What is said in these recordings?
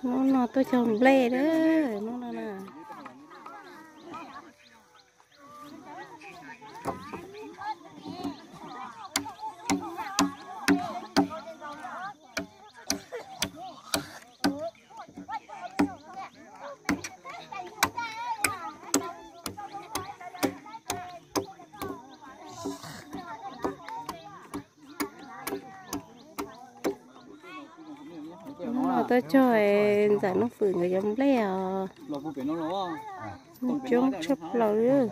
Hnub no tuaj cog nplej lawm, hnub no na. Hnub no tuaj cog ntxawm Nuj Fwm nkawd cov nplej os. Coob tshaj plaws li.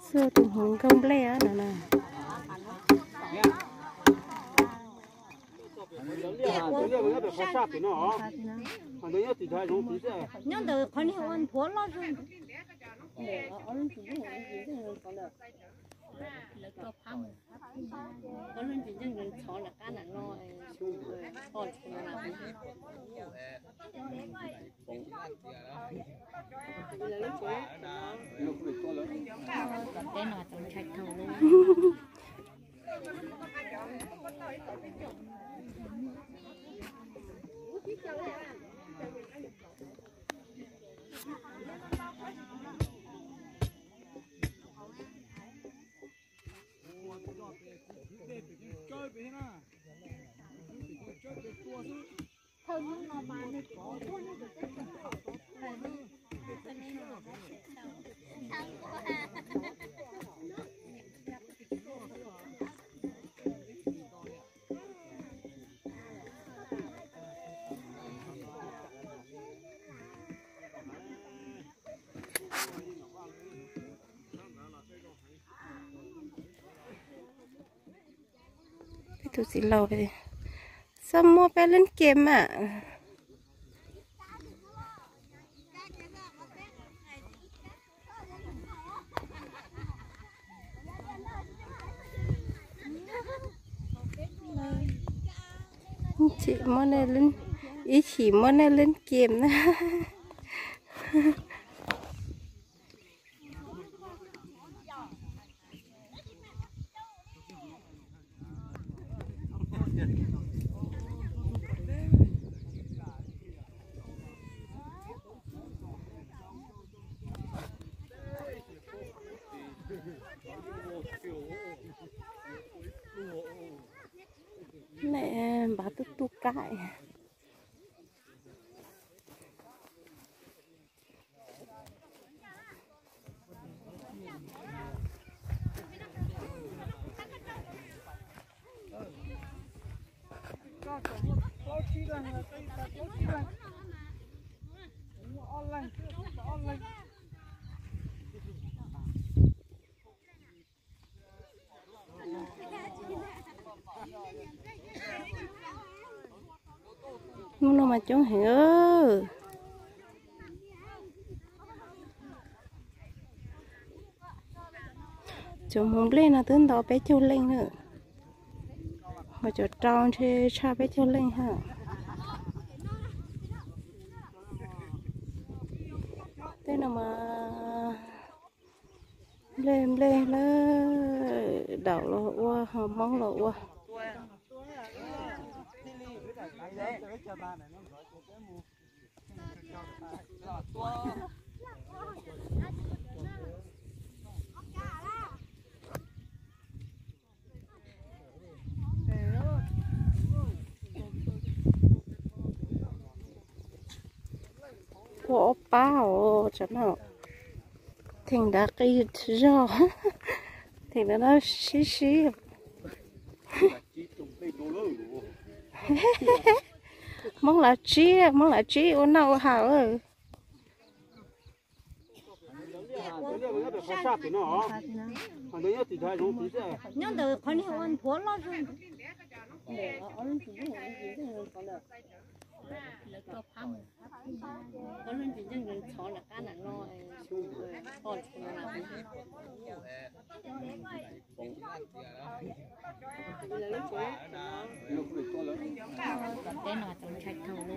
Xwb tus hmoov nkauj nplej no na. Nyob ntawm qhov niag ua nthuav loj zog. Peb tus txiv laus txhob muab peb leej kem mas. Ib chim muab nej leej kem na. Npaj tuj tuj kab. Hnub no mas coob heev. Cov hmoov nplej no twb ntau peb caug leej na. Ho cov rau ntshe tshaj peb caug leej ha. Tej no mas nplej nplej lawm, daum los ua, ho Hmoob los ua. Ua ob pab os, tsam no theem nrad qis zog, theem nrad no sib sib. Hmoob lav tsib, Hmoob lav tsib ua noj ua haus. Nyob ntawm qhov niag ua nthuav loj zog. Teb no txaus ntshai kawg li.